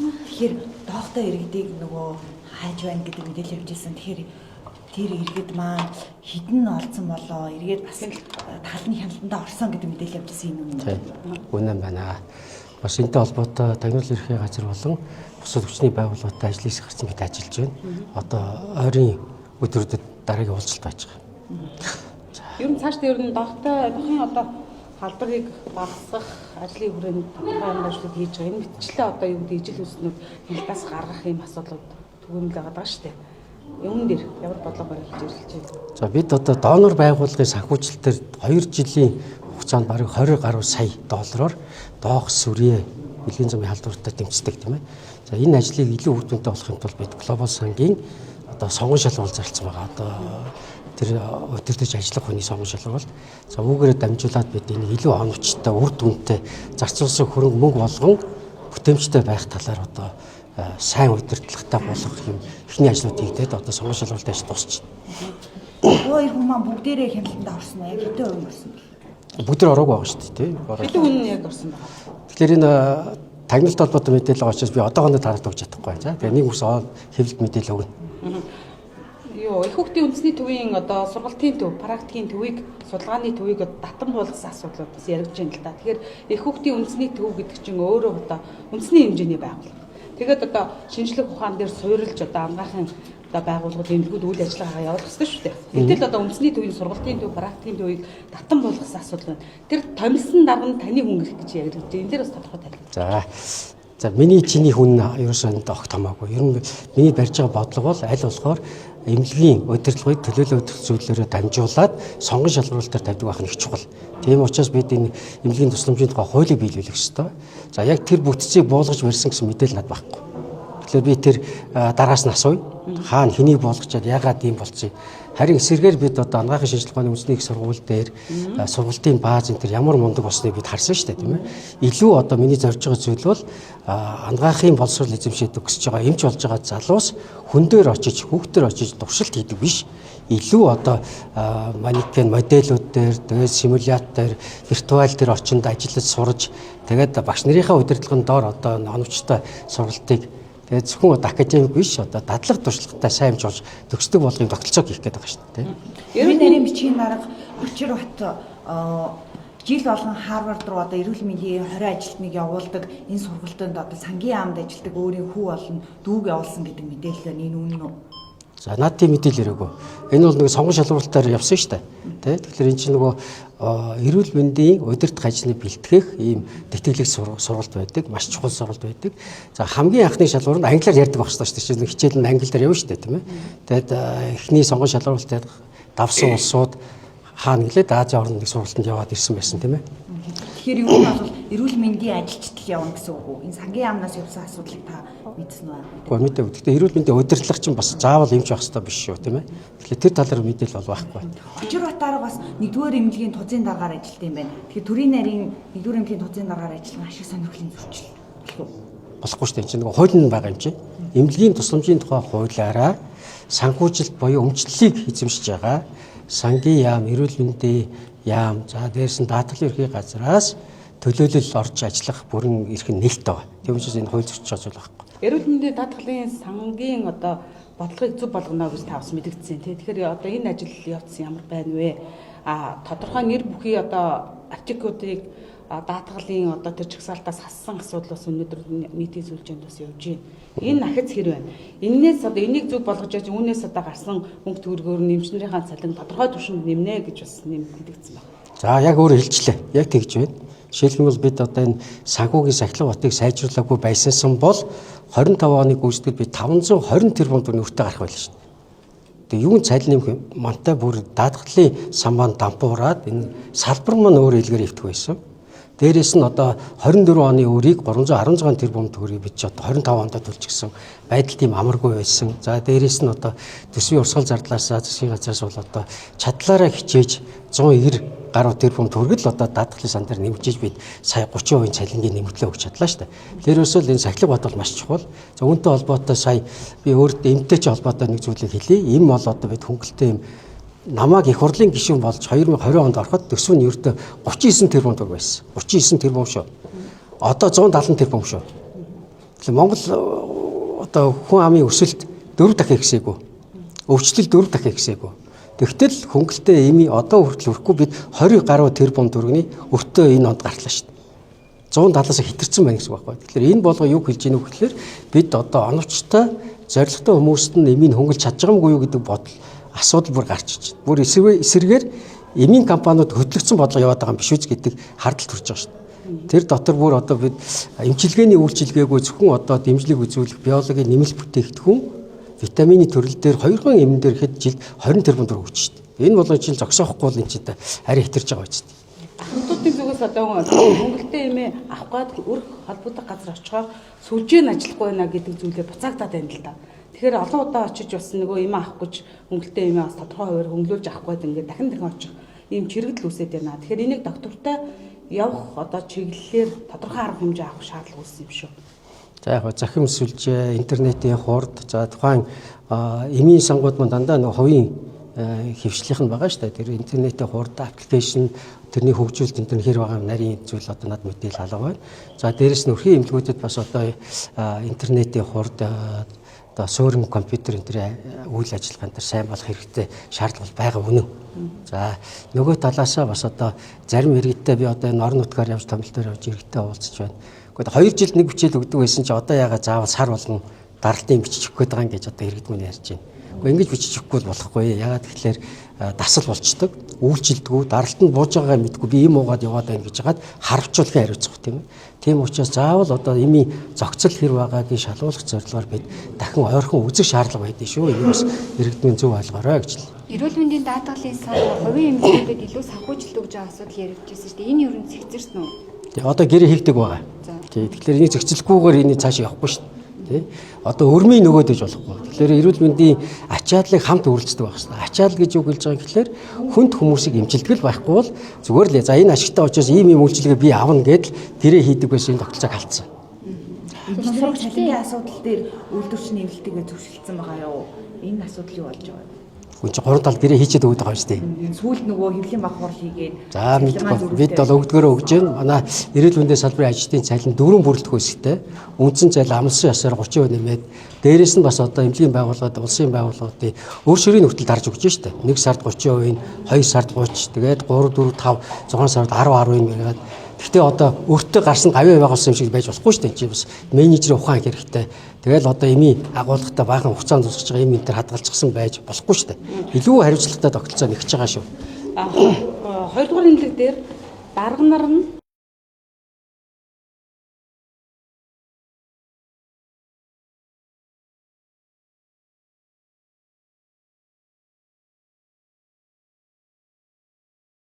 Тэгэхээр доохтой иргэдийг нөгөө хайж байна гэдэг мэдээлэл явж ирсэн. Тэгэхээр тэр иргэд маань хідэн олцсон болоо, эргээд бас тал нь хяналтандаа орсон гэдэг мэдээлэл явж ирсэн юм уу? Тийм. Үнэн байна. Бас энэтэй холбоотой тагнуул ерхий газар болон бусад хүчний байгууллагатай ажил хийх гарсан бид ажиллаж байна. Одоо ойрын өдрүүдэд дараагийн уулзалт байж байгаа. Ер нь цаашдаа ер нь доохтой дохын одоо халдварыг багасгах ажлын хүрээнд тодорхой ажлыг хийж байгаа. Энэ мэтчлээ одоо юу гэдэг ижил хүснүүд хяналтаас гаргах юм асуудлууд түгээмэл байгаа шүү дээ. Юун дээр ямар бодлого барилж ирэлж байна? За бид одоо донор байгууллагын санхүүжилтээр 2 жилийн хугацаанд бараг 20 гаруй сая доллараар доох сүрээ бэлгийн замын халдвартай дэмждэг, тийм ээ. За энэ ажлыг илүү үр дүнтэй болохын тулд бид Глобал сангийн одоо сонгон шалгуул зарласан байгаа. Одоо тэр удирдах ажиллах хүний сонгон шалгуулт. За үүгээрээ дамжуулаад бид энэ илүү оновчтой, үр дүнтэй зарцуулсан хөрөнгө мөнгө болгон бүтээмжтэй байх талаар одоо сайн удирдлагатай болох юм эхний ажлууд хийгдээд одоо сонгон шалгуултын ажил дуусчихна. Нөгөө хоёр хүн маань бүгдээрээ хяналтандаа орсон уу? Яг хэдэн хувь орсон бэ? Бүгд тэр ороогүй байгаа шүү дээ, тийм. Хэдэн хүн нь яг орсон байгаа? Тэгэхээр энэ тагналт холбоотой мэдээлэл байгаа учраас би одоохондоо таарад өгч чадахгүй. За тэгээ нэг үс хэвлэлт мэдээлэл өгнө. Юу их хүүхдийн үндэсний төвийн одоо сургалтын төв, практикийн төвийг, судалгааны төвийг татан буулгасан асуудлууд бас яригдж байна л да. Тэгэхээр их хүүхдийн үндэсний төв гэдэг чинь өөрөө одоо үндэсний хэмжээний байгууллага. Тэгээд одоо шинжлэх ухаан дээр суурилж одоо анагаахын одоо байгууллагууд эмнэлгүүд үйл ажиллагаагаа явуулах ёстой шүү дээ. Гэтэл одоо үндэсний төвийн сургалтын төв, практикийн төвийг татан буулгасан асуудал байна. Тэр томилсон дарга нь таны хүн гэх гэж яригдж байна. Энэ дээр бас тодорхой тайлбар. За миний чиний хүн ерөөсөө энд огт хамаагүй. Ер нь миний барьж байгаа бодлого бол аль болохоор эмнэлгийн удирдлагыг төлөөлөл удирдах зүйлээрээ дамжуулаад сонгон шалгаруулалтаар тавьдаг байх нь их чухал. Тийм учраас бид энэ эмнэлгийн тусламжийн тухай хуулийг биелүүлэх ёстой. За яг тэр бүтцийг буулгаж барьсан гэсэн мэдээлэл надад байхгүй. Тэгэхээр би тэр дараагаас нь асууя. Хаана хэнийг буулгачаад яагаад ийм болцсон. Харин эсэргээр бид одоо анагаахын шинжилгээ ухааны үндэсний их сургууль дээр сургалтын бааз энэ төр ямар мундаг болсныг бид харсан шүү дээ, тийм ээ. Илүү одоо миний зорж байгаа зүйл бол анагаахын боловсрол эзэмшээд өсөж байгаа, эмч болж байгаа залуус хүн дээр очиж, хүүхдээр очиж туршилт хийдэг биш. Илүү одоо манекен модельүүд дээр, тэгээд симулятор, виртуал дээр орчинд ажиллаж сурж, тэгээд багш нарынхаа удирдлагын доор одоо оновчтой сургалтыг тэгээд зөвхөн одоо академик биш, одоо дадлаг туршлагатай сайн хэмж болж төгсдөг болгоны тогтолцоог хийх гээд байгаа шүү дээ. Эрүүл нарийн бичгийн дарга Очир бат жил болгон Харвард руу одоо эрүүл мэндийн 20 ажилтныг явуулдаг энэ сургалтанд одоо сангийн яамд ажилладаг өөрийн хүү болон дүүг явуулсан гэдэг мэдээлэл байна. Энэ үнэн үү? За наад тийм мэдээлэл ирээгүй. Энэ бол нэг сонгон шалгуултаар явсан шүү дээ. Тэ? Тэгэхээр энэ чинь нөгөө эрүүл мэндийн удирдах ажлыг бэлтгэх ийм тэтгэлэг сургалт байдаг, маш чухал сургалт байдаг. За хамгийн анхны шалгуур нь англиар ярьдаг байх хэрэгтэй шүү дээ. Хичээл нь англиар явна шүү дээ, тийм ээ. Тэгээд эхний сонгон шалгуултад давсан улсууд хаана гэлээ Азийн орны нэг сургалтанд яваад ирсэн байсан, тийм ээ. Тэгэхээр юу нь бол эрүүл мэндийн ажилчдал явна гэсэн үг үү? Энэ сангийн яамнаас явсан асуудлыг та мэдсэн үү? Үгүй мэдээгүй. Гэхдээ эрүүл мэндийн удирдлага чинь бас заавал эмч байх ёстой биш шүү, тийм ээ. Тэгэхээр тэр талаар мэдээлэл бол байхгүй. Очир Батарга бас нэгдүгээр эмнэлгийн тузын даргаар ажилладаг юм байна. Тэгэхээр төрийн нарийн нэгдүгээр эмнэлгийн тузын даргаар ажиллах ашиг сонирхлын зөрчил болох уу? Болохгүй шүү дээ. Энэ чинь нөгөө хуулинд байгаа юм чинь. Эмнэлгийн тусламжийн тухай хуулиараа санхүүжилт буюу өмчлөлийг эзэмшиж байгаа сангийн яам, эрүүл мэндийн яам, за дээрс нь даатгалын ерхий газраас төлөөлөл орж ажиллах бүрэн эрх нь нээлттэй байгаа. Тийм учраас энэ хууль зөрчиж байгаа зүйл байхгүй. Эрүүл мэндийн даатгалын сангийн одоо бодлогыг зөв болгоно гэж та бас мэдгдсэн тий. Тэгэхээр одоо энэ ажил явц ямар байна вэ? А тодорхой нэр бүхий одоо артиклуудыг даатгалын одоо тэр жагсаалтаас хассан асуудал бас өнөөдөр нийтийн сүлжээнд бас явж байна. Энэ ахиц хэр байна? Эннээс одоо энийг зөв болгож яаж үүнээс одоо гарсан мөнгө төгрөгөөр нэмчнэрийнхаа цалин тодорхой түвшинд нэмнэ гэж бас нэмэгдсэн байна. За яг өөрөө хэлчлээ. Яг тэгж байна. Жишээлх юм бол бид одоо энэ санхүүгийн сахилга батыг сайжруулаагүй байсансан бол 25 оны гүйцэтгэл би 520 тэрбум төгрөг өртөө гарах байлаа шүү дээ. Тэгээ юун цалин нэмэх мантай бүр даатгалын самбаан дампуураад энэ салбар маань өөр хэлгээр ивтэх байсан. Дээрээс нь одоо 24 оны өрийг 316 тэрбум төгрөгийг бид ч одоо 25 онд төлчихсөн байдал тийм амаргүй байсан. За дээрээс нь одоо төсвийн урсгал зардлаасаа засгийн газраас бол одоо чадлаараа хичээж 190 гаруй тэрбум төгрөг л одоо даатгалын сан дээр нэмжиж бид сая 30% цалингийн нэмэгдлээ өгч чадлаа шүү дээ. Тэрөөсөө л энэ сахилга бат бол маш чухал. За үүнтэй холбоотой сая би өөртөө эмтэй ч холбоотой нэг зүйлийг хэлье. Эм бол одоо бид хөнгөлтэй юм намайг их хурлын гишүүн болж 2020 онд ороход төсөв нь ердөө 39 тэрбум төгрөг байсан. 39 тэрбум шүү. Одоо 170 тэрбум шүү. Тэгэхээр Монгол одоо хүн амын өсөлт 4 дахин ихсээгүй. Өвчлөл 4 дахин ихсээгүй. Тэгтэл хөнгөлтэй эми одоо хүртэл өрөхгүй бид 20 гаруй тэрбум төгрөгийн өртөө энэ онд гартлаа шүү дээ. 170-аас хэтэрсэн байна гэсэн үг байхгүй. Тэгэхээр энэ болго юу хэлж ийнө гэхээр бид одоо оновчтой зорилготой хүмүүст нь эмийг хөнгөлж чадж байгаа юм уу гэдэг бодол асуудал бүр гарч иж байна. Бүр эсрэгээр эмийн компаниуд хөдлөгдсөн бодлого яваад байгаа юм биш үз гэдэг хардтал төрж байгаа шүү дээ. Тэр дотор бүр одоо бид эмчилгээний үйлчилгээгүй зөвхөн одоо дэмжлэг үзүүлэх биологийн нэмэлт бүтээгдэхүүн витамины төрөл дээр хоёрхан эмэн дээр хэд жилд 20 тэрбум төгрөг өгч шүү дээ. Энэ болон жил зогсоохгүй бол энэ чинь арай хэтэрж байгаа биз дээ. Ахмадуудын зүгээс одоо хөнгөлтэй эмээ авах гээд өрх холбогдох газар очихоор сүлжээ нь ажиллахгүй байна гэдэг зүйлээ буцаагдаад байна л да. Тэгэхээр олон удаа очиж бас нөгөө эмээ авах гэж хөнгөлтэй эмээ бас тодорхой хувиар хөнгөлүүлж авах гээд ингээд дахин дахин очих ийм чирэгдэл үүсээд байна. Тэгэхээр энийг доктортой явах одоо чиглэлээр тодорхой арга хэмжээ авах шаардлага үүссэн юм шүү. За яг захим сүлжээ, интернетийн хурд, за тухайн эмийн сангууд маань дандаа нэг хувийн хэвшлийнх нь байгаа шүү дээ. Тэр интернетийн хурд, аппликейшн тэрний хөгжүүлэлт энэ төр хэр байгаа нарийн зүйл одоо над мэдээлэл алга байна. За дээрэс нь өрхийн эмнэлгүүдэд бас одоо интернетийн хурд, одоо суурин компьютер энэ төр үйл ажиллагаа энэ төр сайн болох хэрэгтэй шаардлага байгаа үнэн. За нөгөө талаасаа бас одоо зарим иргэдтэй би одоо энэ орон нутгаар явж томилтоор явж иргэдтэй уулзч байна. Гэхдээ 2 жилд нэг бичээл өгдөг байсан чи одоо яага заавал сар болгон даралтын бичиж өгөх гээд байгаа юм гэж одоо иргэд мөн ярьж байна. Гэхдээ ингэж бичиж өгөхгүй бол болохгүй. Яагаад тэгэхээр дасал болчдөг, үйлчилдэггүй, даралтанд бууж байгаагаа мэдгүй би юм уугаад яваад байна гэж хагаад харавчуулахын хариуцах тийм ээ. Тийм учраас заавал одоо эмийн зохицол хэр байгаагийг шалгуулах зорилгоор бид дахин ойрхон үзэх шаардлага байдаг шүү. Энийг бас иргэдмийн зөв ойлгоорой гэж л. Эрүүл мэндийн даатгалын сан хувийн эмнэлгүүдэд илүү санхүүжилт өгж байгаа асуудал яригдчихсэн шүү дээ. Энэ ер нь зэгцэрсэн үү? Тий, одоо гэрээ хийгдэг байгаа. Тий, тэгэхээр энийг зэгцлэхгүйгээр энийг цааш явахгүй шүү дээ. Тий. Одоо өрмийн нөгөөд гэж болохгүй. Тэгэхээр эрүүл мэндийн ачааллыг хамт үргэлжлэдэг байх хэрэгтэй. Ачаал гэж юу хэлж байгаа юм гэхээр хүнд хүмүүсийг эмчилдэг л байхгүй бол зүгээр л за энэ ашигтай учраас ийм ийм үйлчилгээ би авна гэдэл гэрээ хийдэг байсан энэ тогтолцоог алдсан. Сурагчдын асуудал дээр үйлдвэрч нэмэлтийгээ зөвшөлдсөн байгаа юу? Энэ асуудал юу болж байгаа вэ? Хүн чинь гурван тал гэрээ хийчихэд өгöd байгаа юм шүү дээ. Сүүлд нөгөө хэвлийн баг хурал хийгээд. За мэдгүй. Бид бол өгдгөөрөө өгж байна. Манай эрүүл мэндийн салбарын ажилтны цалин дөрвөн бүрэлдэхүүн хэсэгтэй. Үндсэн цалин амлсан ёсоор 30% нэмээд дээрээс нь бас одоо эмнэлгийн байгууллагад, улсын байгууллагуудын өөр ширийн хүртэл дарж өгч штэ. 1 сард 30%, 2 сард 30, тэгээд 3 4 5 6 сард 10 10 юм яриад. Гэхдээ одоо өөртөө гарсан гавьяа байгуулсан юм шиг байж болохгүй шүү дээ. Чи бас менежерийн ухаан хэрэгтэй. Тэгэл одоо эмийн агуулгатай баахан хугацаанд зусгаж байгаа эм энэ төр хадгалчихсан байж болохгүй шүү дээ. Илүү хариуцлагатай тогтолцоо нэгж байгаа шүү. Хоёрдугаар эмнэлэг дээр дарга нар нь